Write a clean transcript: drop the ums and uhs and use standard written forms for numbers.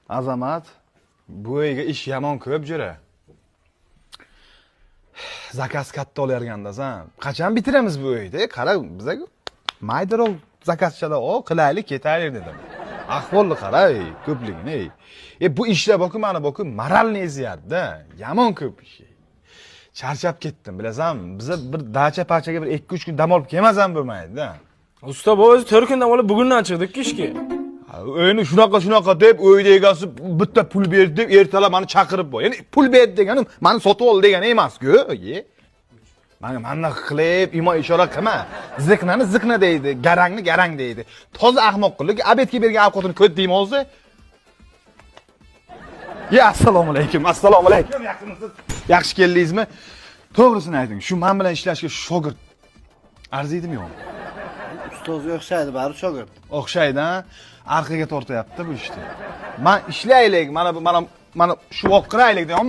Azamat, bu uyga ish yomon ko'p jo'ra. Zakaz katta olayotgandasan. Qachon bitiramiz bu uyni? Qara, bizaga maydaroq zakazchalar ol, qilaylik, ketaylik dedim. Ahvolni qara, ko'pligini. Bu ishlar boku, mana boku moralni eziyapti-da. Yomon ko'p ish. Charchab ketdim, bilasanmi? Biza bir dacha parchaga bir 2-3 kun dam olib kelmasam bo'lmaydi-da. Usta, bu o'zi 4 kun dam olib bugundan chiqdik ishga. Uyni shunaqa shunaqa deb uyni egasi bitta pul berdi deb ertalab meni chaqirib qo'y. Ya'ni pul berdi deganim meni sotib ol degani emas-ku. Mana manaqa qilib imo ishora qilma. Ziqnani ziqna deydi, garangni garang deydi. Toza ahmoq qilib, obedga bergan ovqatini ko't deymi o'zi? Ya assalomu alaykum, assalomu alaykum. Yaxshimisiz? Yaxshi keldingizmi? To'g'risini ayting, shu men bilan ishlashga shogird arziydimi yo'qmi? Ustozga o'xshaydi, bari shogird. O'xshaydi, ha? Arqaga tortayapti bu ishni. Men ishlaylik, mana bu, mana shu vaqt qilaylik deyapman.